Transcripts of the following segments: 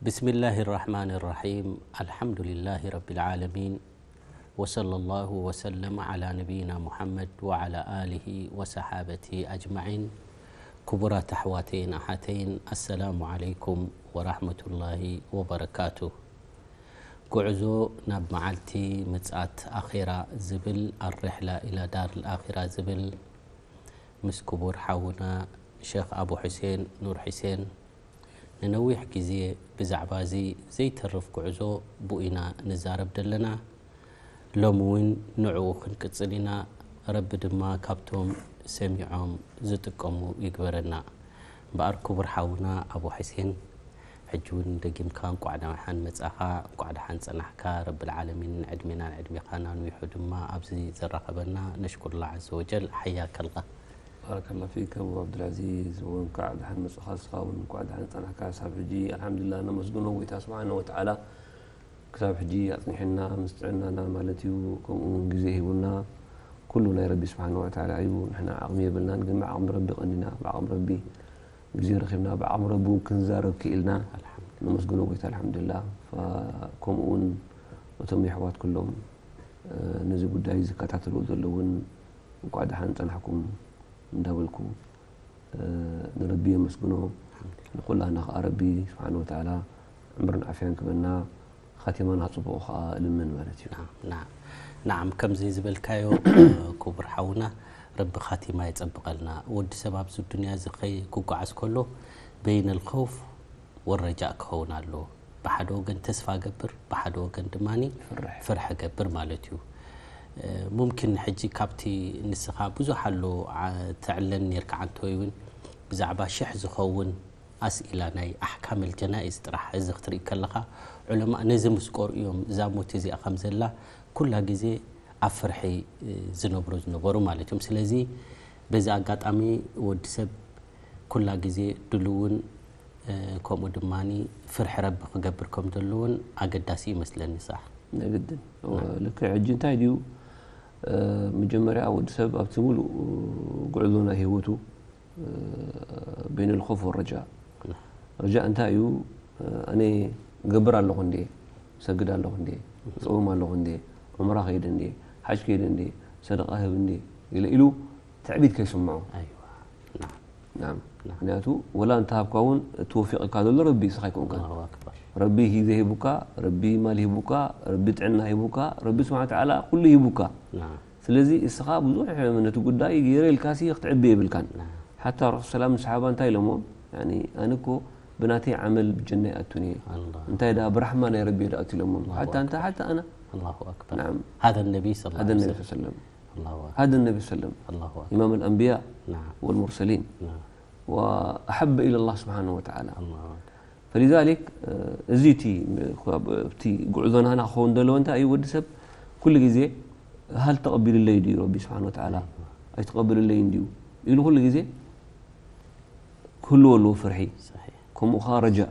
بسم الله الرحمن الرحيم. الحمد لله رب العالمين. وصلى الله وسلم على نبينا محمد وعلى آله وصحابته أجمعين. ክቡራት ኣሕዋተይን ኣሓተይን፣ ኣሰላሙ ዓለይኩም ወራህመቱላሂ ወበረካቱ። ጉዕዞ ናብ መዓልቲ ምጽኣት ኣኼራ ዝብል፣ ኣርሕላ ኢላ ዳር ኣኺራ ዝብል፣ ምስ ክቡር ሓውና ሸኽ ኣቡ ሑሴን ኑር ሑሴን ንነዊሕ ግዜ ብዛዕባ እዚ ዘይተርፍ ጉዕዞ ብኡ ኢና ንዛረብ ዘለና። ሎሚ እውን ንዕኡ ክንቅጽል ኢና። ረቢ ድማ ካብቶም ሰሚዖም ዝጥቀሙ ይግበረና። እምበኣር ክቡር ሓውና ኣቡ ሑሴን፣ ሕጂ እውን ደጊምካ እንቋዕ ደሓን መጻኻ፣ እንቋዕ ደሓን ጸናሕካ። ረብል ዓለሚን ዕድሜናን ዕድሜኻን ኣንዊሑ ድማ ኣብዚ ዘራኸበና ነሽኩርላ ዐዘ ወጀል። ሓያከ ኣላህ። ባረከላሁ ፊክ ኣቡ ዓብዱልዓዚዝ፣ ወእንኳዕ ደሓን መጻኻ። ንስኻ እውን እንኳዕ ደሓን ጸናሕካ። ሳብ ሕጂ ኣልሓምዱሊላህ ነመስግኖ ጎይታ ስብሓነ ወተዓላ። ክሳብ ሕጂ ኣጽኒሕና ምስ ጥዕናና ማለት እዩ። ከምኡ እውን ግዜ ሂቡና። ኩሉ ናይ ረቢ ስብሓነ ወተዓላ እዩ። ንሕና ዓቕሚ የብልናን፣ ግን ብዓቕሚ ረቢ ቀኒና፣ ብዓቕሚ ረቢ ግዜ ረኺብና፣ ብዓቕሚ ረቢ እውን ክንዛረብ ክኢልና ኣልሓምዱሊላህ። ነመስግኖ ጎይታ ኣልሓምዱሊላህ። ፈ-፣ ከምኡ እውን እቶም የሕዋት ኩሎም፣ እ፣ ነዚ ጉዳይ ዝከታተልዎ ዘለውን እንኳዕ ደሓን ጸናሕኩም እንዳበልኩ፣ እ፣ ንረቢ የመስግኖ። ንኹላህና ከኣ ረቢ ስብሓነ ወተዓላ ዕምርን ዓፍያን ክበና፣ ኻቲማና ጽቡቕ ከኣ እልምን ማለት እዩ። ናም፣ ናም፣ ናም፣ ከምዚ ዝበልካዮ፣ ክቡር ሓውና፣ ረቢ ኻቲማ የጸብቐልና። ወዲ ሰብ ኣብዚ ዱንያ እዚ ኸይ-፣ ክጓዓዝ ከሎ በይነል ኸውፍ ወረጃእ ክኸውን ኣለዎ። ብሓደ ወገን ተስፋ ገብር፣ ብሓደ ወገን ድማ ፍርሕ። ፍርሒ ገብር ማለት እዩ። እ፣ ሙምኪን ሕጂ ካብቲ ንስኻ ብዙሕ ኣሎ፣ ዓ-፣ ተዕለን ኔርካ ዓንተወይ እውን ብዛዕባ ሽሕ ዝኸውን ኣስኢላ ናይ ኣሕካመል ጀናኢዝ ጥራሕ እዚ ክትርኢ ከለኻ፣ ዑለማእ ነዚ ምስ ቀርኡ እዮም እዛ ሞት እዚኣ ከም ዘላ ኩላ ግዜ ኣብ ፍርሒ፣ እ፣ ዝነብሩ ዝነበሩ ማለት እዮም። ስለዚ በዚ ኣጋጣሚ ወዲ ሰብ ኩላ ግዜ ድልውን፣ እ፣ ከምኡ ድማ ፍርሒ ረቢ ክገብር ከም ዘለዎን ኣገዳሲ ይመስለኒ። ሳሕ ናይ ግድን። ናም። ልክዕ። ሕጂ እንታይ ድዩ፣ እ፣ መጀመርያ ወዲ ሰብ ኣብቲ ሙሉእ ጉዕዞ ናይ ህይወቱ፣ እ፣ በይነል ኸውፍ ወረጃእ። ናም። ረጃእ እንታይ እዩ? እ፣ ኣነ ገብር ኣለኹ እንዴ፣ ሰግድ ኣለኹ እንዴ፣ ጸውም ኣለኹ እንዴ፣ ዑምራ ከይደ እንዴ፣ ሓጅ ከይደ እንዴ፣ ሰደቃ ህብ እንዴ ኢለ ኢሉ ትዕቢት ከይስምዖ። ኣይዋ። ናም። ናም። ናም። ምክንያቱ ወላ እንተሃብካ እውን እቲ ወፊቕካ ዘሎ ረቢ፣ ንስኻ ኣይኮንካን። ኣላሁ ኣክበር። ረቢ ሂ-፣ ዘይሂቡካ፣ ረቢ ማል ሂቡካ፣ ረቢ ጥዕና ሂቡካ፣ ረቢ ስብሓነ ወተዓላ ኩሉ ሂቡካ። ናም። ስለዚ እስኻ ብዙሕ ነቲ ጉዳይ ገይረ ኢልካሲ ክትዕቢ የብልካን። ናም። ሓታ ረሱል ሰላም ንሰሓባ እንታይ ኢሎሞ? ያኒ፣ ኣነ እኮ ብናተይ ዓመል ብጀና ይኣቱን እየ። ኣላህ። እንታይ ደኣ ብራሕማ ናይ ረቢ እየ ዝኣቱ ኢሎሞ። ኣላሁ ሓታ እንታይ ኣክበር። ሓታ ኣነ። ኣላሁ ኣክበር። ናም። ሃደ ነቢ ሰለላሁ ሃደ ዐለይሂ ነቢ ወሰለም። ሰለም። ኣላሁ ኣክበር። ሃደ ነቢ ሰለም። ኣላሁ ኣክበር። ኢማም ኣልኣንብያ ናም። ወልሙርሰሊን። ናም። ወኣሐበ ኢለላህ ስብሓነሁ ወተዓላ። ኣላሁ ኣክበር። ፈሊዛሊክ፣ እ፣ እዚ እቲ፣ እ፣ እቲ ጉዕዞ ናህና ክኸውን ዘለዎ እንታይ እዩ? ወዲ ሰብ ኩሉ ግዜ፣ "ሃል ተቐቢልለይ ድዩ ረቢ ስብሓነ ወተዓላ? ኣይዋ። ኣይተቐብልለይን ድዩ?" ኢሉ ኩሉ ግዜ ክህልዎ ኣለዎ ፍርሒ። ሰሒሕ። ከምኡ ኸዓ ረጃእ።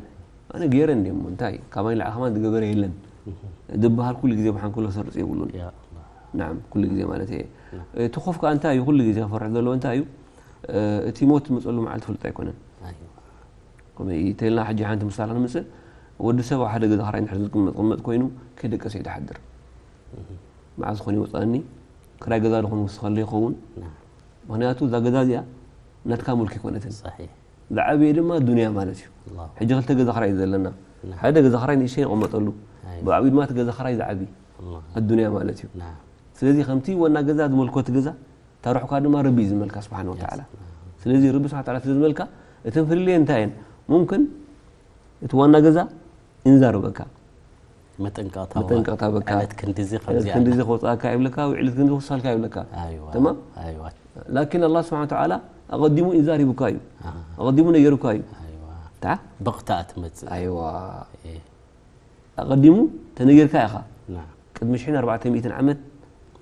"ኣነ ገይረ እንድየ እሞ እንታይ? ካባይ ንላዕሊ ከማን ዝገበረ የለን" እህ። ዝበሃል ኩሉ ግዜ ብሓንኮሎ ሰርጽ የብሉን። ያ ኣላህ። ናዓም፣ ኩሉ ግዜ ማለት እየ። ናዓም። እቲ ኾፍ ከኣ እንታይ እዩ? ኩሉ ግዜ ክፈርሕ ዘለዎ እንታይ እዩ? እ፣ እቲ ሞት ዝመጸሉ መዓልቲ ፍሉጥ ኣይኮነን። ኣይዋ። ከመይ ተልና ሕጂ ሓንቲ ምሳሌ ክንምጽእ፣ ወዲ ሰብ ኣብ ሓደ ገዛ ክራይ እንድሕር ዝቕመጥ፣ ዝቕመጥ ኮይኑ፣ ከይደቀሰ እዩ ዝሓድር። እህ። መዓዝ ኾን ይወጽኣኒ? ክራይ ገዛ ዶ ኾን ክውስኸለይ ይኸውን? ናዓም። ምኽንያቱ እዛ ገዛ እዚኣ ናትካ ሙልኪ ኣይኮነትን። ሰሒሕ። ዝዓበየ ድማ ዱንያ ማለት እዩ። ኣላሁ። ሕጂ ክልተ ገዛ ክራይ እዩ ዘለና። ናዓም። ሓደ ገዛ ክራይ ንእሽተይ ይቕመጠሉ። ኣይ። ብዓብዩ ድማ እቲ ገዛ ክራይ ዝዓቢ። ኣላሁ። ኣዱንያ ማለት እዩ። ናዓም። ስለዚ ከምቲ ዋና ገዛ ዝመልኮ እቲ ገዛ፣ እታ ሩሕካ ድማ ረቢ እዩ ዝመልካ ስብሓነ ወተዓላ። የስ። ስለዚ ረቢ ስብሓነ ወተዓላ ስለ ዝመልካ፣ እተን ፍልልየን እንታይ እየን? ሙምክን እቲ ዋና ገዛ ይንዛረበካ። መጠንቀቕታ መጠንቀቕታ በካ። ዕለት ክንድዚ ዕለት ከምዚኣ ክንድዚ ኣላ። ክወፅኣካ ይብለካ፣ ወይ ዕለት ክንድዚ ክወስኻልካ ይብለካ። ኣይዋ፣ ተማም? ኣይዋ። ላኪን ኣላህ ስብሓነ ወተዓላ ኣቐዲሙ ኢንዛር ሂቡካ እዩ። ኣሃ። ኣቐዲሙ ነጊሩካ እዩ። ኣይዋ። ታ? በቕታ ትመጽእ። ኣይዋ። እየ። ኣቐዲሙ ተነጊርካ ኢኻ። ናዓም። ቅድሚ ሽሕን ኣርባዕተ ሚእትን ዓመት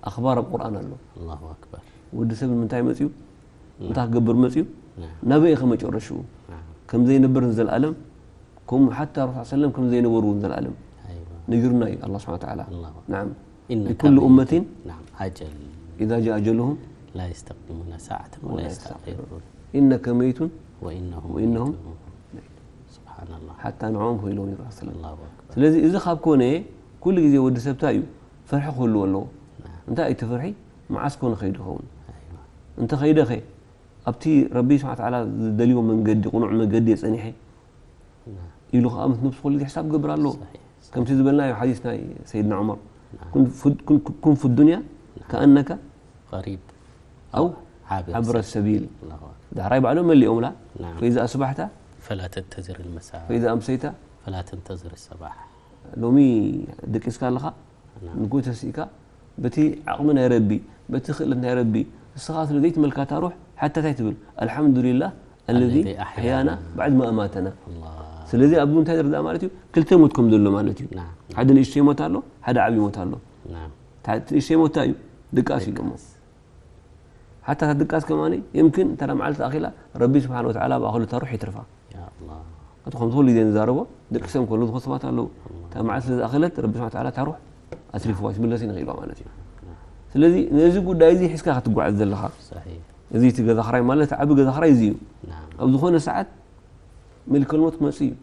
ኣኽባር ኣብ ቁርኣን ኣሎ። ኣላሁ ኣክበር። ወዲ ሰብ ንምንታይ መጽዩ? ናዓም። እንታይ ክገብር መጽዩ? ናዓም። ናበይ ኢኸ መጨረሽኡ? ናዓም። ከም ዘይነብር ንዘለኣለም፣ ከምኡ ሓታ ረሱል ሰለም ከም ዘይነበሩ እውን ዘለኣለም ኣይዋ። ነጊሩና እዩ ኣላህ ስብሓነ ወተዓላ። ኣላሁ ኣክበር። ናዓም። ኢነካ ሊኩሉ መይቱን። ኡመቲን ናዓም። ኣጀል። ኢዛ ጃአ ኣጀሉሁም ላ የስተቅዲሙነ ሳዓተን ወላ ወላ የስተእኺሩን። የስተእኺሩን። ኢነከ መይቱን ወኢነሁም ወኢነሁም መይቱን። መይቱን። ስብሓን ሓታ ንዕኦም ኮይሎም ይረስለን። ስለዚ እዚ ካብ ኮነ ኩሉ ግዜ ወዲ ሰብታ እዩ ፍርሒ ክህልዎ ኣለዎ። እንታይ እቲ ፍርሒ? መዓስ ኮነ ከይዱ ይኸውን? እንተ ከይደኸ ኣብቲ ረቢ ስብሓ ተዓላ ዝደልዮ መንገዲ፣ ቅኑዕ መንገዲ የጸኒሐ ኢሉ ከዓ ምስ ነብሱ ኩሉ ግዜ ሕሳብ ክገብር ኣለዎ። ከምቲ ዝበልናዮ ሓዲስ ናይ ሰይድና ዑመር፣ ኩን ፍ ዱንያ ከኣነካ غريب ኣው ዓብረ ሰቢል። ዳሕራይ ባዕሎም መሊኦምላ። فإذا أصبحت فلا تنتظر المساء فإذا أمسيت فلا تنتظر الصباح ሎሚ ደቂስካ ኣለኻ፣ ንግሆ ተሲእካ በቲ ዓቕሚ ናይ ረቢ፣ በቲ ክእለት ናይ ረቢ፣ ንስኻ ስለ ዘይትመልካታ ሩሕ ሓታ እንታይ ትብል? الحمد لله الذي أحيانا بعد ما أماتنا። ስለዚ ኣብዚ እንታይ ዝርዳእ ማለት እዩ? ክልተ ሞት ከም ዘሎ ማለት እዩ። ሓደ ንእሽተይ ሞት ኣሎ፣ ሓደ ዓብዪ ሞት ኣሎ። እቲ ንእሽተይ ሞት እንታይ እዩ? ድቃስ እዩ። ሓታ እታ ድቃስ ከማኒ የምክን እንተ መዓልቲ ኣኺላ ረቢ ስብሓን ወተዓላ ብኣኽሉ እታ ሩሕ ይትርፋ። ኣቲ ከምዚ ኩሉ ግዜ ንዛረቦ ደቂ ሰብ ከሎ ዝኾነ ሰባት ኣለዉ። እታ መዓልቲ ስለ ዝኣኸለት ረቢ ስብሓን ወተዓላ እታ ሩሕ ኣትሪፍዋ ትምለስ ይንኽኢልዋ ማለት እዩ። ስለዚ ነዚ ጉዳይ እዚ ሒዝካ ክትጓዓዝ ዘለኻ እዚ እቲ ገዛ ክራይ ማለት ዓቢ ገዛ ክራይ እዚ እዩ። ኣብ ዝኾነ ሰዓት መሊከል ሞት ክመጽእ እዩ።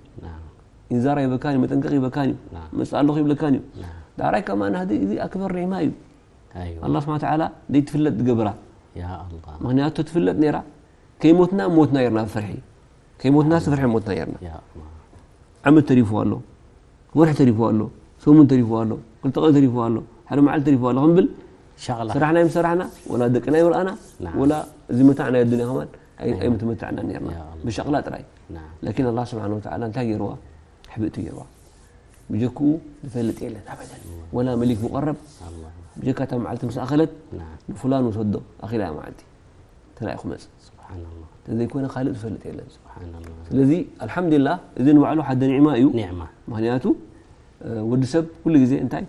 ኢንዛራ ይበካን እዩ፣ መጠንቀቂ ይበካን እዩ፣ መጽእ ኣለኹ ይብለካን እዩ። ዳሕራይ ከማን እዚ ኣክበር ኒዕማ እዩ። ኣላ ስብሓን ተዓላ ዘይትፍለጥ ዝገብራ። ምክንያቱ ትፍለጥ ነይራ ከይሞትና ሞትና ነርና ብፍርሒ። ከይሞትና ስፍርሒ ሞትና ነርና። ዓመት ተሪፉ ኣሎ፣ ወርሒ ተሪፉ ኣሎ፣ ሰሙን ተሪፉ ኣሎ፣ ክልተ ቀን ተሪፉ ኣሎ፣ ሓደ መዓልቲ ተሪፉ ኣሎ ክንብል ስራሕና እዮም ሰራሕና ወላ ደቅና ይወልኣና ወላ እዚ መታዕና ኣዱንያ ከማን ኣይምትመታዕና ነርና ብሸቕላ ጥራይ። ላኪን ኣላ ስብሓን ወተዓላ እንታይ ገይርዋ? ሕብእቲ ገይርዋ። ብጀክኡ ዝፈልጥ የለን ኣበደን። ወላ መሊክ ሙቀረብ ብጀካ እታ መዓልቲ ምስ ኣኸለት ንፉላን ውሰዶ ኣኺላ እያ መዓልቲ ተላኢኹ መጽእ። ተዘይኮነ ካልእ ዝፈልጥ የለን። ስለዚ ኣልሓምዱሊላህ እዚ ንባዕሉ ሓደ ኒዕማ እዩ። ምክንያቱ ወዲ ሰብ ኩሉ ግዜ እንታይ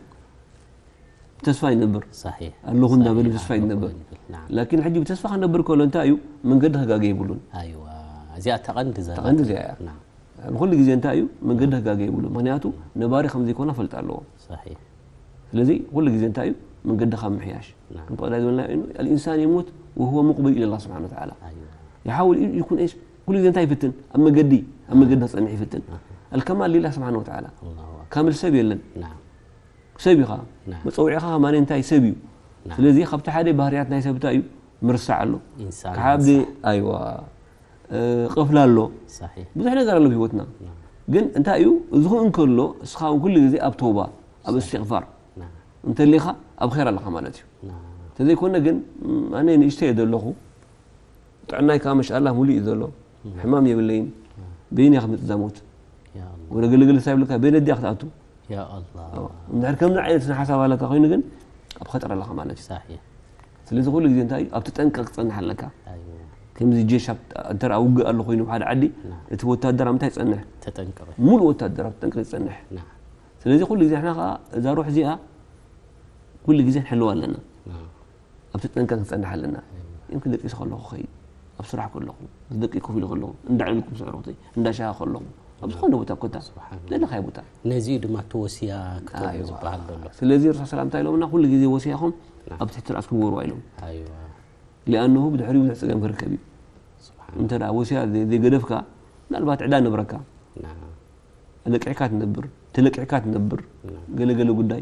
ተስፋ ይነብር ኣለኹ እንዳበለ ተስፋ ይነብር። ላኪን ሕጂ ብተስፋ ክነብር ከሎ እንታይ እዩ መንገዲ ከጋገ የብሉን። እዚኣ ተቐንዲ ዘላ ተቐንዲ እዚኣ እያ። ንኩሉ ግዜ እንታይ እዩ መንገዲ ከጋገ የብሉ። ምክንያቱ ነባሪ ከም ዘይኮነ ፈልጥ ኣለዎ። ስለዚ ኩሉ ግዜ እንታይ እዩ መንገዲ ካብ ምሕያሽ እንተቐዳ ዝበልና ኢኑ الإنسان يموت وهو مقبل إلى الله سبحانه وتعالى. يحاول يكون إيش ኩሉ ግዜ እንታይ ይፍትን ኣብ መገዲ ኣብ መገዲ ክጸንሕ ይፍትን። الكمال لله سبحانه وتعالى። ካምል ሰብ የለን። ሰብ ኢኻ መፀውዒኻ ከማን እንታይ ሰብ እዩ። ስለዚ ካብቲ ሓደ ባህርያት ናይ ሰብ እንታይ እዩ ምርሳዕ ኣሎ። ካብ ኣይዋ ቀፍላ ኣሎ። ብዙሕ ነገር ኣሎ ብህይወትና። ግን እንታይ እዩ እዚ ክኡ እንከሎ እስኻ እውን ኩሉ ግዜ ኣብ ተውባ ኣብ እስትቕፋር እንተሊኻ ኣብ ኸይር ኣለኻ ማለት እዩ። እንተዘይኮነ ግን ኣነ ንእሽተይ እየ ዘለኹ ጥዕናይ ከዓ መሻኣላህ ሙሉእ እዩ ዘሎ። ሕማም የብለይን። በይን እያ ክትመፅእ እዛ ሞት። ወደ ገለገለ ሳይብልካ በይን ኣዲኣ ክትኣቱ። እንድሕር ከምዚ ዓይነት ስነ ሓሳብ ኣለካ ኮይኑ ግን ኣብ ኸጠር ኣለካ ማለት እዩ። ስለዚ ኩሉ ግዜ እንታይ እዩ ኣብቲ ጠንቂ ክትፀንሕ ኣለካ። ከምዚ ጀሽ እንተ ውግእ ኣሎ ኮይኑ ሓደ ዓዲ እቲ ወታደር ኣብ ምንታይ ይፀንሕ? ሙሉእ ወታደር ኣብቲ ጠንቂ ይፀንሕ። ስለዚ ኩሉ ግዜ ንሕና ከዓ እዛ ሩሕ እዚኣ ኩሉ ግዜ ንሕልዋ ኣለና። ኣብቲ ጠንቀ ክንጸንሕ ኣለና። ይምክን ደቂሰ ከለኹ ኸይድ ኣብ ስራሕ ከለኹ ምስ ደቂ ኮፍ ኢለ ከለኹ እንዳዕለልኩም ስዕሮተይ እንዳሻሃ ከለኹ ኣብ ዝኾነ ቦታ ኮታ ዘለኻዮ ቦታ ነዚኡ ድማ እቲ ወስያ ክትህቡ ዝበሃል ዘሎ። ስለዚ ረሱል ሰላም እንታይ ኢሎምና ኩሉ ግዜ ወስያኹም ኣብ ትሕቲ ርኣስኩም ወርዋ ኢሎም። ሊኣነሁ ብድሕሪኡ ብዙሕ ጸገም ክርከብ እዩ። እንተ ደኣ ወስያ ዘይገደፍካ ምናልባት ዕዳ ነበረካ። ኣለቂዕካ ትነብር ተለቂዕካ ትነብር ገለገለ ጉዳይ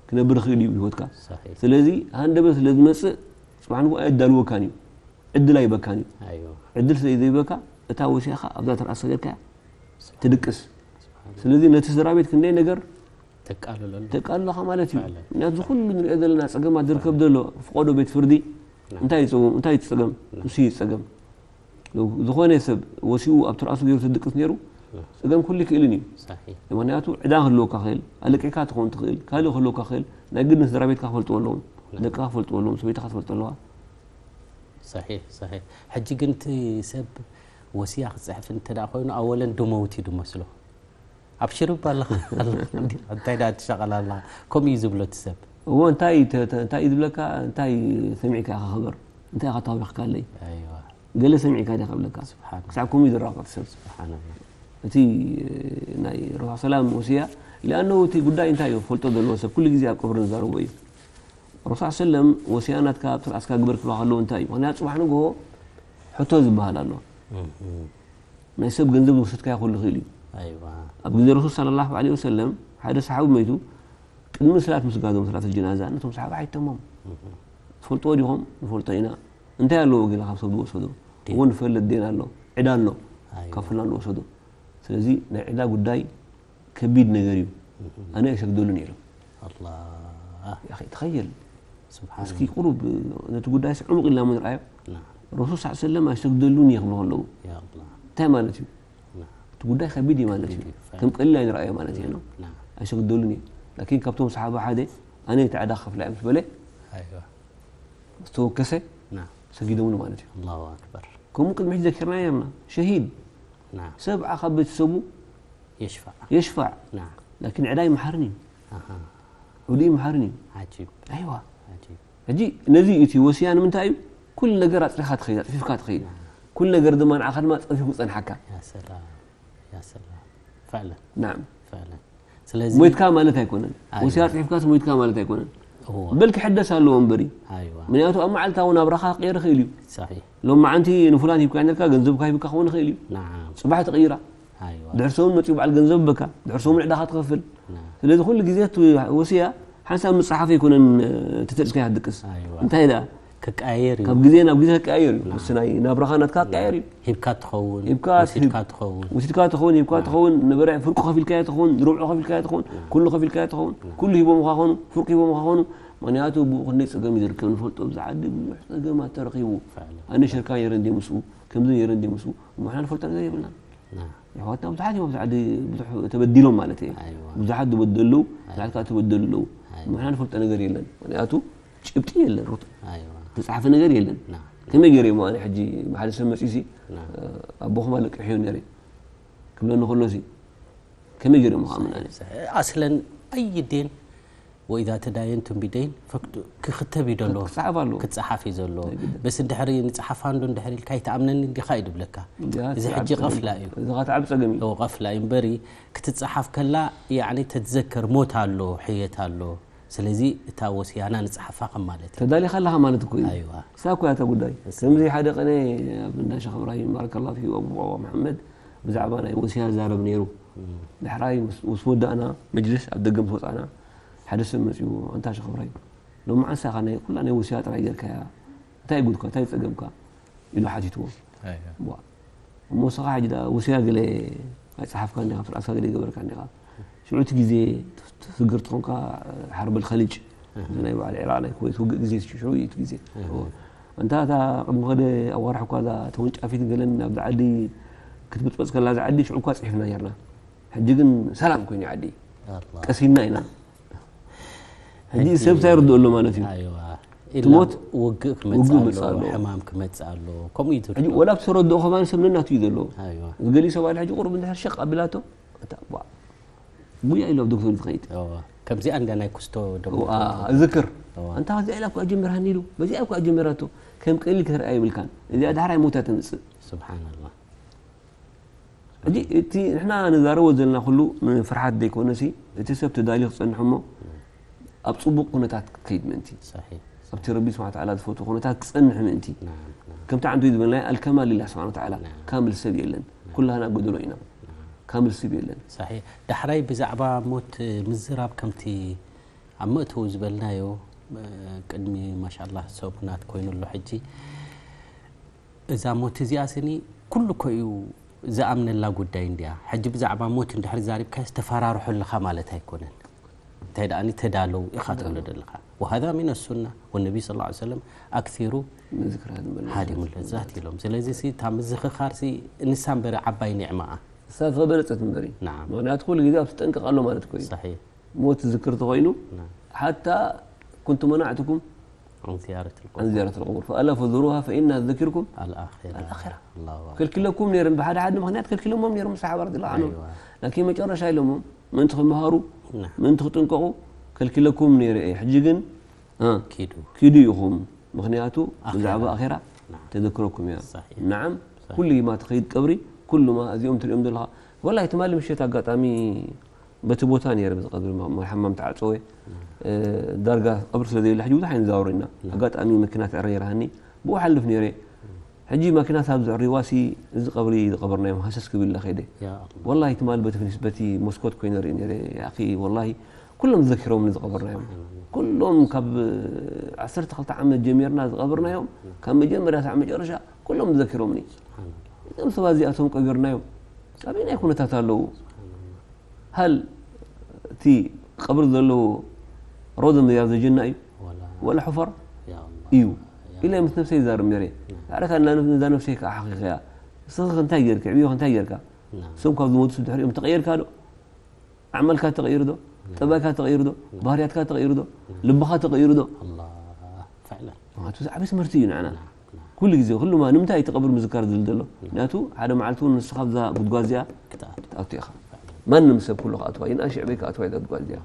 ክነብር ይኽእል እዩ ህይወትካ። ስለዚ ሃንደበት ስለ ዝመፅእ ፅባሕ ንግሆ ኣየዳልወካን እዩ። ዕድል ኣይበካን እዩ። ዕድል ስለ ዘይበካ እታ ወሲያኻ ኣብዛ ተርኣስ ሰገድካ ትድቅስ። ስለዚ ነቲ ስድራ ቤት ክንደይ ነገር ተቃልለካ ማለት እዩ። ምክንያቱ ዝኩሉ ንሪኦ ዘለና ፀገማት ዝርከብ ዘሎ ፍቆዶ ቤት ፍርዲ እንታይ ይፀውም እንታይ ትፀገም ንሱ ይፀገም ዝኾነ ሰብ ወሲኡ ኣብ ትርኣሱ ገይሩ ትድቅስ ነይሩ ፀገም ኩሉ ይክእልን እዩ። ምክንያቱ ዕዳ ክህልወካ ክእል ኣለቂዕካ ትኸውን ትኽእል ካልእ ክህልወካ ክእል ናይ ግድን ስድራ ቤትካ ክፈልጥዎ ኣለዎም ደቅካ ክፈልጥዎ ኣለዎም ሰበይትካ ትፈልጦ ኣለዋ። صحيح صحيح ሕጂ ግን እቲ ሰብ ወሲያ ክፅሕፍ እንተ ደኣ ኮይኑ ኣወለን ዶ መውት እዩ ድመስሎ ኣብሽር እባ ኣለኻ እንታይ ደኣ ትሸቐል ኣለኻ ከምኡ እዩ ዝብሎ እቲ ሰብ እዎ እንታይ እንታይ እዩ ዝብለካ እንታይ ሰሚዕካ ኢኻ ክበር እንታይ ኢኻ ተዋቢኽካለይ ገለ ሰሚዕካ ዲኻ ይብለካ ክሳዕ ከምኡ እዩ ዝራቐቕ ሰብ እቲ ናይ ረሱል ሰላም ወሲያ ሊኣነሁ እቲ ጉዳይ እንታይ እዩ ክፈልጦ ዘለዎ ሰብ ኩሉ ግዜ ኣብ ቀብሪ ንዛረቦ እዩ ረሱል ሰለም ወሲያ ናትካ ኣብ ትርኣስካ ግበር ክብላ ከለዉ እንታይ እዩ ምክንያቱ ፅባሕ ንግሆ ሕቶ ዝበሃል ኣሎ ናይ ሰብ ገንዘብ ዝወሰድካዮ ክህሉ ይኽእል እዩ ኣይዋ ኣብ ግዜ ረሱል ሰለላሁ ዐለይሂ ወሰለም ሓደ ሰሓቢ መይቱ ቅድሚ ሰላት ምስጋዶም ሰላት ጀናዛ ነቶም ሰሓባ ሓይተሞም ትፈልጥዎ ዲኹም ንፈልጦ ኢና እንታይ ኣለዎ ገለ ካብ ሰብ ዝወሰዶ እዎ ንፈልጥ ዴና ኣሎ ዕዳ ኣሎ ካብ ፍላን ዝወሰዶ ስለዚ ናይ ዕዳ ጉዳይ ከቢድ ነገር እዩ ኣነ ኣይሰግደሉን ኢሎም ኣላ ያኺ ተኸየል ስብሓን እስኪ ቁሩብ ነቲ ጉዳይ ዕሙቕ ኢልና ምንርኣዮ ና ረሱል ስ ሰለም ኣይሰግደሉን እየ ክብሉ ከለዉ ያ ኣላ እንታይ ማለት እዩ እቲ ጉዳይ ከቢድ እዩ ማለት እዩ ከም ቀሊል ኣይንረኣዮ ማለት እዩ ነው ና ኣይሰግደሉን እዩ ላኪን ካብቶም ሰሓባ ሓደ ኣነ እቲ ዕዳ ክኸፍላ እዮም ዝበለ ኣይዋ ዝተወከሰ ና ሰጊዶምሉ ማለት እዩ ኣላሁ ኣክበር ከምኡ ቅድሚ ሕጂ ዘኪርና ነርና ሸሂድ ና ሰብዓ ካብ ቤተሰቡ የሽፋዕ የሽፋዕ ና ላኪን ዕዳ ይመሓርን እዩ ኣሃ ዕዱ ይመሓርን እዩ ዓጂብ ኣይዋ ዓጂብ ሕጂ ነዚ እዩ እቲ ወስያ ንምንታይ እዩ ኩሉ ነገር ኣፅሪኻ ትኸይድ ኣፅፊፍካ ትኸይድ ኩሉ ነገር ድማ ንዓኻ ድማ ፀፊፉ ክፀንሓካ ያ ሰላም ያ ሰላም ፈዕለን ናም ፈዕለን ስለዚ ሞይትካ ማለት ኣይኮነን ኣይዋ። ወስያ ኣፅሒፍካስ ሞይትካ ማለት ኣይኮነን እዎ በል ክሕደስ ኣለዎ እምበሪ ኣይዋ ምክንያቱ ኣብ መዓልታዊ ናብራኻ ክቀየር ይኽእል እዩ صحيح ሎም መዓንቲ ንፉላን ሂብካ ነርካ ገንዘብካ ሂብካ ክኸውን ይኽእል እዩ نعم ፅባሕ ትቕይራ ኣይዋ ድሕር ሰውን መፂኡ በዓል ገንዘብ በካ ድሕር ሰውን ዕዳኻ ትኸፍል نعم ስለዚ ኩሉ ግዜ እቲ ወስያ ሓንሳብ ምፅሓፍ ኣይኮነን እቲ ተልስካ ይሃድቅስ ኣይዋ እንታይ ደኣ ክቀያየር እዩ ካብ ግዜ ናብ ግዜ ክቀያየር እዩ ምስ ናይ ናብራኻ ናትካ ክቀያየር እዩ ሂብካ ትኸውን ሂብካ ወሲድካ ትኸውን ውሲድካ ትኸውን ሂብካ ትኸውን ነበረ ፍርቁ ከፊልካዮ ትኸውን ርብዑ ከፊልካዮ ትኸውን ኩሉ ከፊልካዮ ትኸውን ኩሉ ሂቦምካ ኾኑ ፍርቁ ሂቦምካ ኾኑ ምክንያቱ ብኡ ክንደይ ፀገም እዩ ዝርከብ ንፈልጦ ኣብዚ ዓዲ ብዙሕ ፀገማት ተረኺቡ ፈዕለን ኣነ ሸርካ ነይረ እንደ ምስኡ ከምዚ ነይረ እንደ ምስኡ ምሕና ንፈልጦ ነገር የብልናን نعم የሕዋትና ብዙሓት እዮም ኣብዚ ዓዲ ብዙሕ ተበዲሎም ማለት እየ ኣይዋ ብዙሓት ዝበደሉ ብዙሓት ከዓ ተበደሉ ኣለዉ ኣይዋ ምሕና ንፈልጦ ነገር የለን ምክንያቱ ጭብጢ የለን ሩት ኣይዋ ተፃሓፈ ነገር የለን نعم ከመይ ገይረ እሞ ኣነ ሕጂ ብሓደ ሰብ መፂኡ ሲ نعم ኣቦኹም ኣለቅሕዮ ነይረ ክብለኒ ከሎ ሲ ከመይ ገይረ እሞ ከዓ ምናነ ኣስለን ኣይ ዴን ወኢዛ ተዳየንቱም ቢደይን ፈክቱ ክክተብ እዩ ዘሎ ክፀሓፍ ኣለዎ ክፀሓፍ እዩ ዘሎ ናይ ግድን። በስ እንድሕሪ ንፅሓፋ እንዶ እንድሕር ኢልካ ይትኣምነኒ እንዲኻ እዩ ድብለካ እዚኣ እዚ ትዓቢ ሕጂ ፀገም ቀፍላ እዩ። እዩ እዚ ኸዓ ትዓቢ ፀገም እዩ ኦ ቀፍላ እዩ እምበሪ ክትፀሓፍ ከላ ያዕኒ ተትዘከር ሞት ኣሎ ሕየት ኣሎ ስለዚ እታ ወስያና ንፅሓፋ ከም ማለት እዩ ተዳሊኻ ኣለኻ ማለት እኮ እዩ ኣይዋ እሳ እኮ እያ እታ ጉዳይ ከምዚ ሓደ ቀነ ኣብ እንዳ ሸኽ እብራሂም ባረከላ ፊ ኣቡ ባባ መሓመድ ብዛዕባ ናይ ወስያ ዛረብ ነይሩ ዳሕራይ ምስ ምስ ወዳእና መጅልስ ኣብ ደገ ምስ ወፃእና ሓደ ሰብ መፅኡ ኣንታ ሸኽ እብራሂም ሎማዓንሳ ኢኻ ናይ ኩላ ናይ ወስያ ጥራይ ጌርካያ እንታይ ጉድካ እንታይ ፀገምካ ኢሉ ሓቲትዎ ኣየ። ዋ እሞ ንስኻ ሕጂ ደኣ ወስያ ገለ ኣይፀሓፍካ እንዲኻ ስርዓትካ ገለ ይገበርካ እንዲኻ ሽዑ እቲ ግዜ ትስግር ትኾንካ ሓርብ ኣልኸሊጅ እዚ ናይ በዓል ዒራቕ ናይ ኩወይት ውግእ ግዜ ሽዑ እዩ እቲ ግዜ ኣንታ እታ ቅድሚ ኸደ ኣዋርሕ እኳ እዛ ተወንጫፊት ገለን ናብዚ ዓዲ ክትብፅበፅ ከላ እዚ ዓዲ ሽዑ እኳ ፅሒፍና ነርና ሕጂ ግን ሰላም ኮይኑ ዓዲ ኣላ ቀሲና ኢና ሕጂ ሰብ እንታይ ይርድኦ ኣሎ ማለት እዩ ኣይዋ ትሞት ኢላ ውግእ ውግእ ክመፅእ መፅእ ኣሎ ኣሎ። ሕማም ክመፅእ ኣሎ ከምኡ እዩ ሕጂ ዝርድኦ ወላ ብተረድኦ ከማን ሰብ ነናቱ እዩ ዘለዎ ኣይዋ እዚ ገሊኡ ሰብ ሓደ ሕጂ ቁሩብ እንድሕር ሸቕ ኣቢላቶ እታ ቧ ጉያ ኢሉ ኣብ ዶክተር ዝኸይድ እዋ። ከምዚኣ እንዳ ናይ ኩስቶ ደሞ እዋ፣ ዝክር እዋ። ኣንታ ከዚኣ ኢላ እኳ ጀሚራኒ ኢሉ በዚኣ እኳ ጀሚራቶ ከም ቀሊል ክትርኣ የብልካን እዚኣ ዳሕራይ ሞታ ተምፅእ ስብሓንላ ሕጂ እቲ ንሕና ንዛረቦ ዘለና ኩሉ ንፍርሓት ዘይኮነሲ እቲ ሰብ ተዳልዩ ክፀንሕ እሞ ኣብ ፅቡቕ ኩነታት ክከይድ ምእንቲ صحيح ኣብቲ ረቢ ስብሓ ተዓላ ዝፈትዎ ኩነታት ክፀንሕ ምእንቲ نعم نعم ከምቲ ዓንቱ ዝበልናዮ ኣልከማል ሊላ ስብሓን ተዓላ ካምል ሰብ የለን ኩላህና ጎደሎ ኢና ካምል ሰብ የለን صحيح ዳሕራይ ብዛዕባ ሞት ምዝራብ ከምቲ ኣብ መእተዊ ዝበልናዮ ቅድሚ ማሻላ ሰሙናት ኮይኑ ኣሎ ሕጂ እዛ ሞት እዚኣ ስኒ ኩሉ እኮ እዩ ዝኣምነላ ጉዳይ እንድያ። ሕጂ ብዛዕባ ሞት እንድሕር ዛሪብካዮስ ተፈራርሖ ኣለኻ ማለት ኣይኮነን። እንታይ ደኣኒ ተዳለው ኢኻ ትብሎ ዘለኻ። وهذا من السنة والنبي صلى الله عليه وسلم أكثروا من ذكر هادم اللذات. هادم اللذات ኢሎም። ስለዚ ሲ እታ ምዝኽኻር ሲ ንሳ እምበሪ ዓባይ ኒዕማኣ። ንሳ ዝበለጸት እምበሪ። نعم. ምኽንያቱ ኩሉ ግዜ ኣብ ትጠንቀቕ ኣሎ ማለት እኮ እዩ። صحيح. ሞት ዝክር ተኾይኑ نعم. ሓታ ኩንቱ መናዕትኩም عن زيارة القبور. عن زيارة القبور فألا فزوروها فإنها تذكركم الآخرة. الآخرة. الله أكبر. ከልኪለኩም ነይረ ብሓደ ሓደ ምኽንያት ከልኪሎሞም ነይሮም ሰሓባ ረዲየላሁ ዐንሁም أيوة. ላኪን መጨረሻ ኢሎሞም ምእንቲ ክመሃሩ نعم. ምእንቲ ክጥንቀቑ ከልኪለኩም ነይረ እየ ሕጂ ግን እ፣ ኪዱ። ኪዱ ኢኹም ምኽንያቱ ኣኼራ። ብዛዕባ ኣኼራ نعم. ተዘክረኩም እያ صحيح. ናዓም صحيح. ኩሉ ማ ትኸይድ ቀብሪ ኩሉ ማ እዚኦም ትሪኦም ዘለኻ ወላሂ ትማሊ ምሸት ኣጋጣሚ በቲ ቦታ ነይረ በዚ ቀብሪ መርሓማም ተዓፀወ እ፣ ዳርጋ ቀብሪ ስለ ዘየለ ሕጂ ብዙሕ ኣይንዛወሩ ኢና ኣጋጣሚ መኪና ትዕረ ይረሃኒ ብኡ ሓልፍ ነይረ ሕጂ ማኪናት ኣብ ዘዕርይዋሲ፣ እዚ ቀብሪ ዝቐበርናዮም ሃሰስ ክብል ኢለ ከይደ። ያ ኣላህ። ወላሂ ትማል በቲ ፍኒስ በቲ መስኮት ኮይነ ርኢ ነይረ። ያኺ ወላሂ ኩሎም ዘኪሮምኒ ዝቐበርናዮም። ኩሎም ካብ ዓሰርተ ክልተ ዓመት ጀሚርና ዝቐበርናዮም፣ ካብ መጀመርያ ሳዕ መጨረሻ ኩሎም ዘኪሮምኒ። እዞም ሰባት እዚኣቶም ቀቢርናዮም ኣበየናይ ኩነታት ኣለዉ? ሃል እቲ ቀብሪ ዘለዎ ሮዘ መያዘ ጀና እዩ ወላ ወላ ሑፈር ያ ኣላህ። እዩ ኢለ ምስ ነፍሰይ ይዛረብ ነይረ። ዳዕረካ እና ነዛ ነፍሰይ ከዓ ሓኺኸያ። ንስኻ እንታይ ጌርካ? ዕብዮኻ እንታይ ጌርካ? ናም። እሶም ካብ ዝሞቱ ድሕሪኦም ተቐየርካ ዶ? ዓመልካ ተቐይሩ ዶ? ጠባይካ ተቐይሩ ዶ? ባህርያትካ ተቐይሩ ዶ? ልብኻ ተቐይሩ ዶ? ኣላህ። ፈዕለን። ምክንያቱ እዚ ዓብዪ ትምህርቲ እዩ ንዓና። ናም፣ ናም። ኩሉ ግዜ ኩሉማ ንምንታይ እቲ ቀብሪ ምዝካር ዝብል ዘሎ? ምክንያቱ ሓደ መዓልቲ እውን ንስኻ ኣብዛ ጉድጓድ እዚኣ ክትኣቱ። ትኣቱ ኢኻ። ማንም ሰብ ኩሉ ክኣትዋ ይንኣሽ ዕበይ ክኣትዋ ኢዛ ጉድጓድ እዚኣ።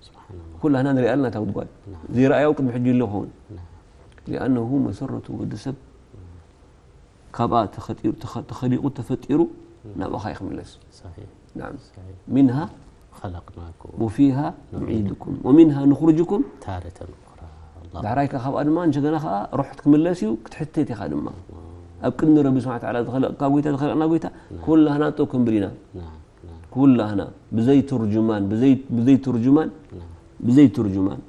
ስብሓንላህ። ኩላህና ንሪኣ ኣለና እታ ጉድጓድ። ናም። ዘይረኣያ ቅድሚ ሕጂ ኣሎ ይኸውን። ናም። ሊኣነሁ መሰረቱ ወዲ ሰብ ካብኣ ተኸጢሩ- ተኸ- ተኸሊቑ ተፈጢሩ ናብኣ እዩ ክምለስ። ሰሒሕ። ናም። ሰሒሕ። ሚንሃ ኸለቅናኩም ወፊሃ ኑዒድኩም ወሚንሃ ንኽርጅኩም ታረተን ኡኽራ። ኣላህ። ዳሕራይ ከ ካብኣ ድማ እንደገና ከኣ ሩሕ ክትምለስ እዩ ክትሕተት ኢኻ ድማ ኣብ ቅድሚ ረቢ ስብሓን ተዓላ ዝኸለቕካ ጎይታ ዝኸለቕና ጎይታ ኩላህና ጠው ክንብል ኢና። ናም፣ ናም፣ ኩላህና ብዘይ ትርጅማን ብዘይ- ብዘይ ትርጅማን ናም። ብዘይ ትርጅማን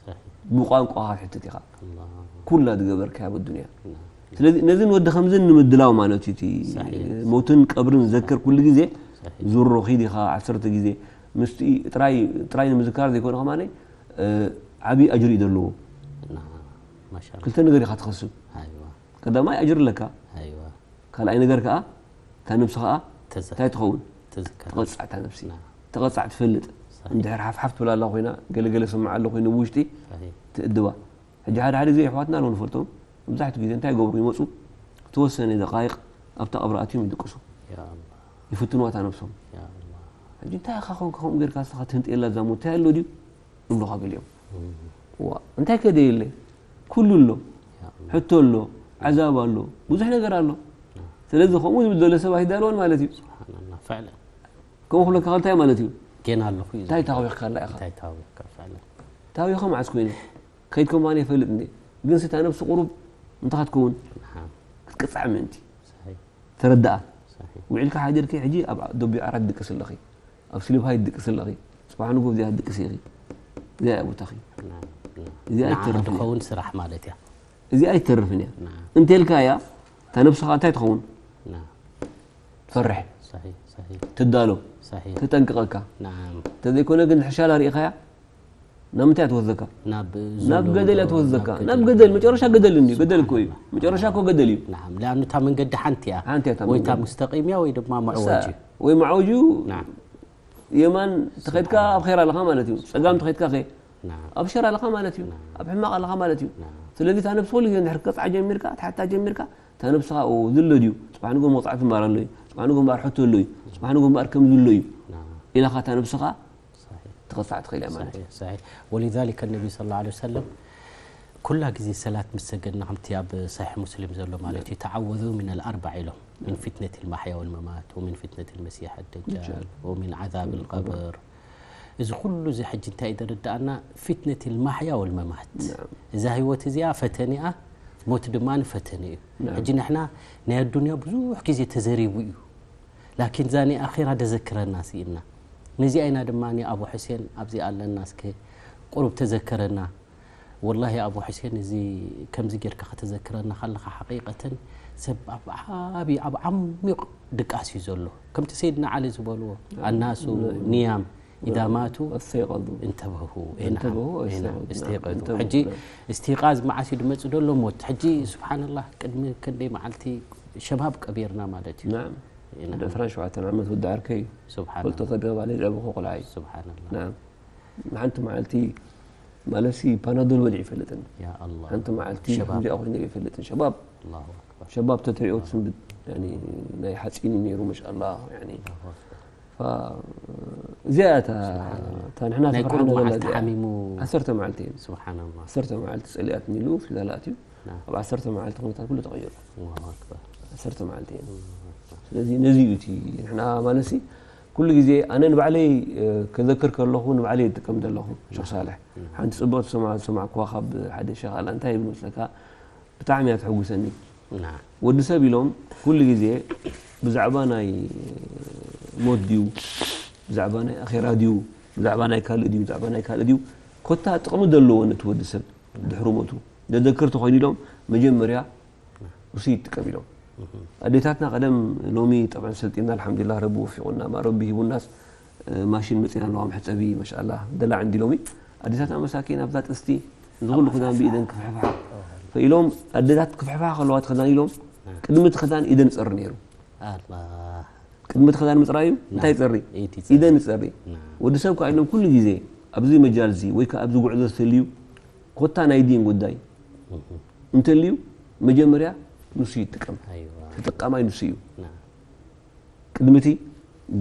ሰሒሕ። ብቋንቋኻ ክትሕተት ኢኻ። ኣላህ። ኩላ ዝገበርካያ ኣብ ኣዱንያ። ናም። ስለዚ ነዚ ንወዲ ከምዚ ንምድላው ማለት እዩ። እቲ ሰሒሕ። ሞትን ቀብርን ዘክር ኩሉ ግዜ ሰሒሕ። ዙሮ ኺድ ኢኻ ዓሰርተ ግዜ ምስቲ ጥራይ ጥራይ ንምዝካር ዘይኮነ ከማነይ ዓብዪ ኣጅሪ እዩ ዘለዎ። ናም። ማሻኣላህ። ክልተ ነገር ኢኻ ትኸስብ። ኣይዋ። ቀዳማይ ኣጅሪ ኣለካ። ኣይዋ። ካልኣይ ነገር ከኣ እታ ነብሲ ከኣ ተዘ- እንታይ ትኸውን? ተዘከር። ትቐጻዕ እታ ነብሲ ናም። ትቐጻዕ ትፈልጥ። ሰሒሕ። እንድሕር ሓፍሓፍ ትብላ ኣላ ኮይና ገለገለ ስምዓ ኣሎ ኮይኑ ብውሽጢ ሰሒሕ። ትእድባ። ሕጂ ሓደ ሓደ ግዜ ኣሕዋትና ኣለዉ ንፈልጦም መብዛሕትኡ ግዜ እንታይ ይገብሩ ይመፁ ዝተወሰነ ደቃይቕ ኣብታ ቀብሪ ኣትዮም ይድቅሱ ያ ኣላህ። ይፍትንዋ እታ ነብሶም። ያ ኣላህ። ሕጂ እንታይ ኢኻ ኮንካ ከምኡ ጌርካ ንስኻ ትህንጥየላ እዛ ሞት እንታይ ኣሎ ድዩ ይብሉኻ ገሊኦም። እዋ እንታይ ከ ደየለ ኩሉ ኣሎ ያ ኣላህ። ሕቶ ኣሎ ዓዛብ ኣሎ ብዙሕ ነገር ኣሎ። ስለዚ ከምኡ ዝብል ዘሎ ሰብ ኣይዳለወን ማለት እዩ። ስብሓንላህ። ፈዕለን። ከምኡ ክብለካ እንታይ ማለት እዩ? ጌና ኣለኹ እዩ እንታይ ዝብል። ታዊኽካ ኣላ ኢኻ? እንታይ ታዊኽካ ፈዕለን። ታዊኸ መዓስ ኮይነ ከይድኩም ማን ይፈልጥ እንዴ? ግን ስታ ነብሲ ቁሩብ እንታይ ክትከውን ናም። ክትቅጻዕ ምእንቲ ሰሒሕ። ተረዳኣ። ሰሒሕ። ውዒልካ ሓዲርኪ ሕጂ ኣብ ደቢዕ ዓራት ድቅስ ኣለኺ ኣብ ስሊፓይ ድቅስ ኣለኺ ጽባሕ ንጎ እዚኣ ድቅስ ኢኺ እዚኣ እያ ቦታኺ ናም፣ ናም። እዚኣ ንዓ ኣይትተርፍን እያ። ድኸውን ስራሕ ማለት እያ። እዚኣ ኣይትተርፍን እያ ናም። እንተ ኢልካ እያ እታ ነብስኻ እንታይ ትኸውን ናም። ትፈርሕ ሰሒሕ፣ ሰሒሕ። ትዳሎ ሰሒሕ። ተጠንቅቐካ ናም። እንተዘይኮነ ግን ሕሻላ ርኢኻያ ናብ ምንታይ ትወስደካ ናብ ናብ ዘሎ ገደል እያ ናብ ትወስደካ ገደል። ናብ ገደል መጨረሻ ገደል እንዲ ገደል እኮ እዩ ስብሓንላህ። መጨረሻ እኮ ገደል እዩ ናም። ለኣኑ እታ መንገዲ ሓንቲ እያ ሓንቲ እያ እታ ወይ እታ መንገዲ። ሙስተቂም እያ ወይ ድማ እሳ- መዕወጅ እዩ። ወይ መዓወጅ እዩ ናም። የማን ተኸድካ ኣብ ኸይር ኣለኻ ማለት እዩ ጸጋም ተኸድካ ኸ ናም። ኣብ ሸር ኣለኻ ማለት እዩ ኣብ ሕማቕ ኣለኻ ማለት እዩ ናም። ስለዚ እታ ነብሲ ኩሉ ግዜ እንድሕር ክትቀጽዓ ጀሚርካ ትሓታ ጀሚርካ እታ ነብስኻ ኦ ዝሎ ድዩ ጽባሕ ንጎ መቕጻዕቲ እምበኣር ኣሎ እዩ ጽባሕ ንጎ እምበኣር ሕቶ ኣሎ እዩ ጽባሕ ንጎ እምበኣር ከም ዝሎ እዩ ናም። ኢላኻ እታ ነብስኻ ሰሒሕ። ትቐጻዕ ትኽእል እያ ማለት እዩ صحيح صحيح ولذلك النبي صلى الله عليه وسلم ኩላ ግዜ ሰላት ምስ ሰገድና ከምቲ ኣብ ሳሒሕ ሙስሊም ዘሎ ማለት እዩ ተዓወዙ من الأربع ኢሎም من فتنة المحيا والممات ومن فتنة المسيح الدجال دجال. ومن عذاب القبر እዚ ኩሉ እዚ ሕጂ እንታይ እዩ ዘረዳእና فتنة المحيا والممات نعم. እዛ ህይወት እዚኣ ፈተኒኣ ሞት ድማ ፈተኒ እዩ نعم. ሕጂ ንሕና ናይ ኣዱንያ ብዙሕ ግዜ ተዘሪቡ እዩ ላኪን እዛ ናይ ኣኼራ ደዘክረና ስኢና ነዚኣ ኢና ድማ ኣቡ ሕሴን ኣብዚ ኣለና እስከ ቁሩብ ተዘከረና ወላሂ ኣቡ ሕሴን እዚ ከምዚ ጌርካ ከተዘክረና ከለኻ ሓቂቀተን ሰብ ኣብ ዓቢ ኣብ ዓሚቕ ድቃስ እዩ ዘሎ ከምቲ ሰይድና ዓሊ ዝበልዎ ኣናሱ ንያም ኢዛ ማቱ استيقظوا እንተበሁ انتبهوا واستيقظوا. استيقظوا انتبهوا. ሕጂ استيقاظ መዓስ እዩ ድመጽእ ዘሎ ሞት ሕጂ ስብሓንላህ ቅድሚ ክንደይ መዓልቲ ሸባብ ቀቢርና ማለት እዩ نعم ወዲ ዕስራን ሸውዓተን ዓመት ወዲ ዓርከይ ስብሓን ፈልጦ ተገባ ለይ ዘዕበኹ ቆልዓ እዩ ስብሓንላህ نعم ሓንቲ መዓልቲ ማለትሲ ፓናዶል በሊዑ ይፈልጥን ያ ኣላህ ሓንቲ መዓልቲ ሸባብ ከምዚኣ ኮይነ ይፈልጥን ሸባብ ኣላሁ ኣክበር ሸባብ ተትሪኦ ትስንብድ ያኒ ናይ ሓፂን እዩ ነይሩ ማሻኣላ ያኒ ኣላሁ ኣክበር ፋ- እዚኣ እያ እታ እታ ንሕና ናይ ተፈርሓና ቁሩብ ዘለና መዓልቲ እዚኣ ሓሚሙ ዓሰርተ መዓልቲ እየን ስብሓንላህ ዓሰርተ መዓልቲ ፀሊኣት ኒሉ ፊዳላት እዩ ናም። ኣብ ዓሰርተ መዓልቲ ኩነታት ኩሉ ተቐይሩ ኣላሁ ኣክበር ዓሰርተ መዓልቲ እየን ስለዚ ነዚ እዩ እቲ ንሕና ማለትሲ ኩሉ ግዜ ኣነ ንባዕለይ እ፣ ከዘክር ከለኹ ንባዕለይ ይጥቀም ዘለኹ ሸክ ሳልሕ ሓንቲ ፅቡቅ ዝሰማ- ዝሰማዕኩዋ ካብ ሓደ ሸክ ኣላ እንታይ ይብል መስለካ ብጣዕሚ እያ ትሕጉሰኒ ና ወዲ ሰብ ኢሎም ኩሉ ግዜ ብዛዕባ ናይ ሞት ድዩ፣ ብዛዕባ ናይ ኣኼራ ድዩ፣ ብዛዕባ ናይ ካልእ ድዩ፣ ብዛዕባ ናይ ካልእ ድዩ፣ ኮታ ጥቕሚ ዘለዎ ነቲ ወዲ ሰብ ድሕሪ ሞቱ ዘዘክር ተኾይኑ ኢሎም መጀመርያ እሱ ይጥቀም ኢሎም። ኣዴታትና ቀደም፣ ሎሚ ጠብዐን ሰልጢና ኣልሓምዱሊላህ ረቢ ወፊቑና፣ ማ ረቢ ሂቡናስ ማሽን መፂና ኣለዋ መሕፀቢ ማሻላ ደላዕ እንዲ ሎሚ። ኣዴታትና መሳኪን ኣብዛ ጥስቲ ዝኹሉ ክዳን ብኢደን ክፍሕፍሓ ፈኢሎም። ኣዴታት ክፍሕፍሓ ከለዋ እቲ ክዳን ኢሎም ቅድሚ እቲ ክዳን ኢደን ይፀሪ ነይሩ። ኣላ ቅድሚ እቲ ክዳን ምፅራዩ እንታይ ይፀሪ? ኢድ ይፀሪ። ኢደን ይፀሪ። ወዲ ሰብ ከዓ ኢሎም ኩሉ ግዜ ኣብዚ መጃልዚ ወይ ከዓ ኣብዚ ጉዕዞ ዝተልዩ ኮታ ናይ ዲን ጉዳይ እንተልዩ መጀመርያ ንሱ ይጥቀም። ኣይዋ ተጠቃማይ ንሱ እዩ። ና ቅድሚ እቲ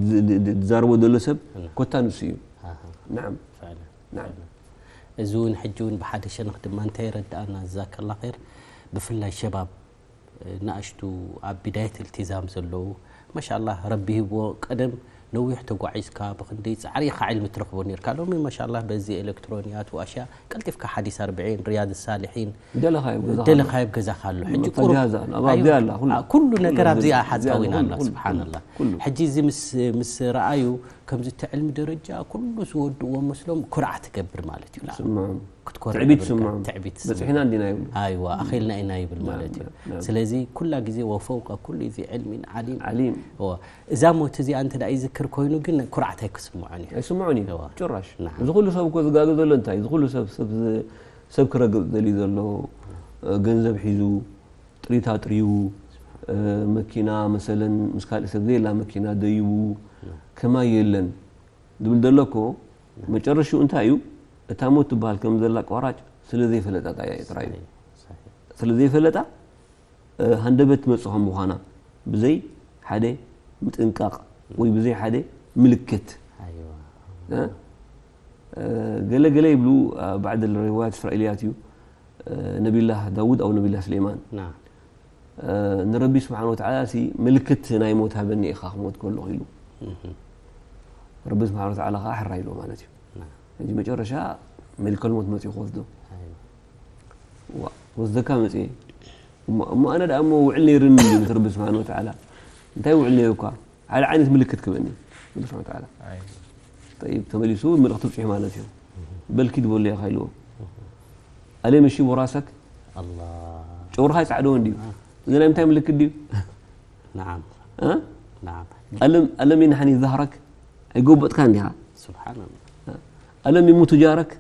ዝ- ዝ- ዝ- ዝዛረቦ ዘሎ ሰብ ኮታ ንሱ እዩ። ኣሃ ናዓም ፍዕላ ናዓም እዚ እውን ሕጂ እውን ብሓደ ሸነኽ ድማ እንታይ የረድኣና ዛከላ ኸይር ብፍላይ ሸባብ ንኣሽቱ ኣብ ቢዳየት እልቲዛም ዘለዉ ማሻላ ረቢ ሂብዎ ቀደም ነዊሕ ተጓዒዝካ ብክንደይ ፃዕሪ ኢኻ ዕልሚ ትረኽቦ ነርካ ሎሚ ማሻላ በዚ ኤሌክትሮንያት ዋሽያ ቀልጢፍካ ሓዲስ ኣርብዒን ሪያድ ሳልሒን ደለኻዮ ገዛኻ ደለኻዮ ገዛኻ ኣሎ ሕጂ ቁሩብ መተጃሃዛ ኣሎ። ኣብ ኣብዚኣ ኣላ፣ ኩሉ። ኩሉ ነገር ኩሉ ኣብዚኣ ኣብዚ ሓፃዊና ኩሉ፣ ኣላ ኩሉ፣ ስብሓንላ ኩሉ። ሕጂ እዚ ምስ ምስ ረኣዩ ከምዚ እቲ ዕልሚ ደረጃ ኩሉ ዝወድእዎ መስሎም ኩርዓት ትገብር ማለት እዩ ስምዖም ክትኮርዕ ትዕቢት ይብልካ። ስምዖም ትዕቢት በፂሕና እንዲና ይብሉ። ኣይዋ ኣኺልና ኢና ይብል ማለት እዩ ናም። ስለዚ ኩላ ግዜ ወፈውቀ ኩሉ እዚ ዕልሚን ዓሊም ዓሊም እዋ እዛ ሞት እዚኣ እንተ ደኣ ይዝክር ኮይኑ ግን ኩርዓት ኣይክስምዖን እዩ ኣይስምዖን እዩ እዋ። ጭራሽ። ናም። እዚ ኩሉ ሰብ እኮ ዝጋገ ዘሎ እንታይ? እዚ ኩሉ ሰብ ሰብ ዝ- ሰብ ክረግፅ ደልዩ ዘሎ እ፣ ገንዘብ ሒዙ ጥሪት ኣጥርዩ እ፣ መኪና መሰለን ምስ ካልእ ሰብ ዘየላ መኪና ደይቡ ከማይ የለን ዝብል ዘሎ እኮ መጨረሽኡ እንታይ እዩ? እታ ሞት ትበሃል ከም ዘላ ኣቋራጭ ስለ ዘይፈለጣ ጥራይ እዩ። ሳሒሕ። ስለ ዘይፈለጣ እ፣ ሃንደበት ትመጽእ ከም ምዃና ብዘይ ሓደ ምጥንቃቕ ወይ ብዘይ ሓደ ምልክት ኣይዋ እ፣ እ፣ ገለ ገለ ይብሉ እ፣ ባዕድ ሪዋያት እስራኤልያት እዩ እ፣ ነቢላህ ዳውድ ኣው ነቢላህ ስሌማን ና እ፣ ንረቢ ስብሓን ወተዓላ ሲ ምልክት ናይ ሞት ሃበኒ ኢኻ ክሞት ከለኹ ኢሉ እህ ረቢ ስብሓን ወተዓላ ከዓ ሕራይ ኢሉ ማለት እዩ። ና ሕጂ መጨረሻ መሊከል ሞት መፅኡ ክወስዶ ኣይዋ ዋ፣ ወስደካ መፅኤ እሞ እሞ ኣነ ደኣ እሞ ውዕል ነይርኒ እንዲ ምስ ረቢ ስብሓን ወተዓላ እንታይ ውዕል ነይሩካ ሓደ ዓይነት ምልክት ክበኒ ረቢ ስብሓን ወተዓላ ጠይብ ተመሊሱ መልእኽቲ ብፅሑ ማለት እዩ። በልኪ ድበሎ ኢኻ ኢልዎ። ኣለም የሺቡ ራሰክ ኣላ ጨጉርኻ ይፃዕደዎ እንድዩ። እዚ ናይ ምንታይ ምልክት ድዩ? ናዓም እ? ናዓም ኣለም ኣለም የንሓኒ ዛህረክ ኣይጎበጥካ እንዲኻ። ስብሓንላ ኣለም ይሙቱ ጃረክ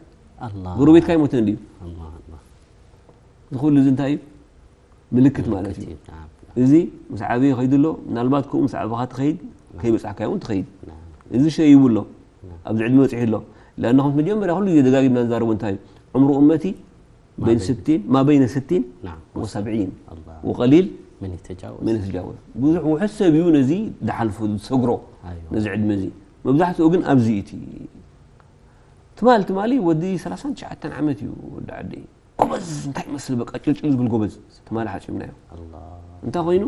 ኣላ ጎረቤትካ ይሞተ እንድዩ። ኣላ ኣላ እዚ ኩሉ እዚ እንታይ እዩ? ምልክት ማለት እዩ። ናዓም እዚ ምስ ዓበየ ይኸይዱ ኣሎ። ምናልባት ከምኡ ምስ ዓበኻ ትኸይድ ከይበፃሕካዮ እውን ትኸይድ። ናዓም እዚ ሸይቡ ኣሎ ኣብዚ ዕድመ በፂሑ ኣሎ። ለኣና ከምቲ መጀመርያ ኩሉ ግዜ ደጋጊምና ንዛረቦ እንታይ እዩ? ዕምሩ እመቲ በይን በይን- ስቲን ማ በይነ ስቲን ናዓም ወሰብዒን ኣላ ወቀሊል መን ይተጃወዝ ምን ይትጃወዝ ብዙሕ ውሕድ ሰብ እዩ ነዚ ድሓልፉ ዝሰግሮ ኣይዋ ነዚ ዕድመ እዚ መብዛሕትኡ ግን ኣብዚ እቲ ትማል ትማሊ ወዲ ሰላሳን ትሽዓተን ዓመት እዩ ወዲ ዓደይ ጎበዝ እንታይ ይመስል በቃ ጭልጭል ዝብል ጎበዝ ትማሊ ሓፂብናዮ ኣላ እንታይ ኮይኑ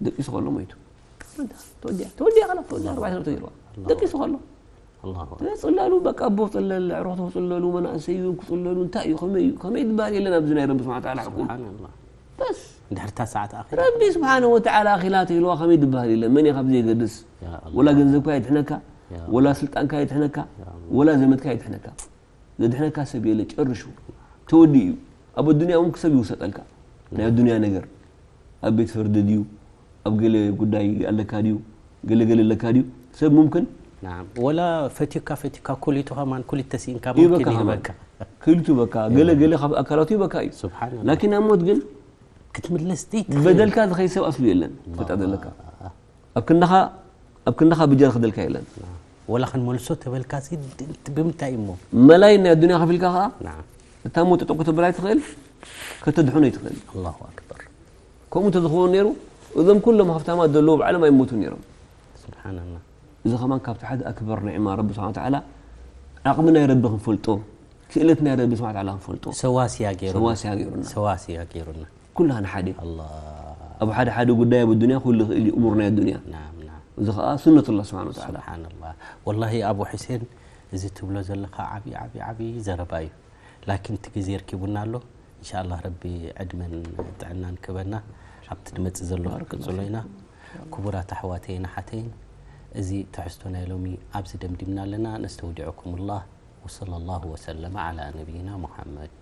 ደቂሱ ከሎ ሞይቱ ተወዲያ ተወዲያ ከላ ተወዲያ ኣርባዕተ ሰለስተ ገይርዋ ደቂሱ ከሎ ኣላሁ ጽለሉ በቃ ኣቦ ጽለል ኣዕሩኽቱ ጽለሉ መናእሰይ ክጽለሉ እንታይ እዩ ከመይ እዩ ከመይ ዝበሃል የለን ኣብዚ ናይ ረቢ ስብሓን ተዓላ ሕኩም ስብሓንላ በስ እንድሕርታ ሰዓት ኣኺ ረቢ ስብሓን ወተዓላ ኣኺላተ ኢልዋ ከመይ ዝበሃል የለን መን እዩ ካብ ዘይገድስ ያ ኣላ ወላ ገንዘብካ የድሕነካ ያ ወላ ስልጣንካ የድሕነካ ያ ኣላ ወላ ዘመድካ የድሕነካ ዘድሕነካ ሰብ የለ ጨርሹ ተወዲኡ እዩ ኣብ ኣዱንያ እውን ክሰብ ይውሰጠልካ ናይ ኣዱንያ ነገር ኣብ ቤት ፍርዲ ድዩ ኣብ ገለ ጉዳይ ኣለካ ድዩ ገለ ገለ ኣለካ ድዩ ሰብ ሙምክን ናዓም ወላ ፈትዩካ ፈትዩካ ኩሊቱ ከማን ኩሊት ተሲእንካ ይህበካ ሙምኪን ከማን ይህበካ ክልቱ በካ ገለ ገለ ካብ ኣካላቱ ይበካ እዩ ስብሓንላ ላኪን ኣብ ሞት ግን ክትምለስ ዲ በደልካ ዝኸይ ሰብ ኣስሉ የለን ትፈልጣ ዘለካ ኣብ ክንዳኻ ኣብ ክንዳኻ ብጃ ክደልካ የለን ወላ ክንመልሶ ተበልካ ሲ ብምንታይ እሞ መላይ ናይ ኣዱንያ ከፊልካ ከዓ ናዓም እታ ሞት ጠጠው ከተብላ ትኽእል ከተድሕኖ ይትኽእል ኣላሁ ኣክበር ከምኡ እንተዝኸውን ነይሩ እዞም ኩሎም ሃፍታማት ዘለዉ ብዓለም ኣይሞቱን ነይሮም ስብሓንላ እዚ ከማን ካብቲ ሓደ ኣክበር ንዕማ ረቢ ስብሓን ተዓላ ዓቕሚ ናይ ረቢ ክንፈልጦ ክእለት ናይ ረቢ ስብሓን ተዓላ ክንፈልጦ ሰዋስያ ገይሩና ሰዋስያ ገይሩና ሰዋስያ ገይሩና ኩላና ሓደ ኣላ ኣብ ሓደ ሓደ ጉዳይ ኣብ ኣዱንያ ክህሉ ይኽእል እዩ እሙር ናይ ኣዱንያ ናዓም ናዓም እዚ ከዓ ሱነቱላ ስብሓን ተዓላ ስብሓንላ ወላሂ ኣቡ ሕሴን እዚ ትብሎ ዘለኻ ዓብዪ ዓብዪ ዓብዪ ዘረባ እዩ ላኪን እቲ ግዜ ርኪቡና ኣሎ እንሻላ ረቢ ዕድመን ጥዕናን ክበና ኣብቲ ድመጽእ ዘሎ ክንቅጽሎ ኢና። ክቡራት ኣሕዋተይን ኣሓተይን፣ እዚ ትሕዝቶ ናይ ሎሚ ኣብዚ ደምዲምና ኣለና። ነስተውዲዐኩም ላህ። ወሰለ ላሁ ወሰለመ ዓላ ነቢይና ሙሓመድ።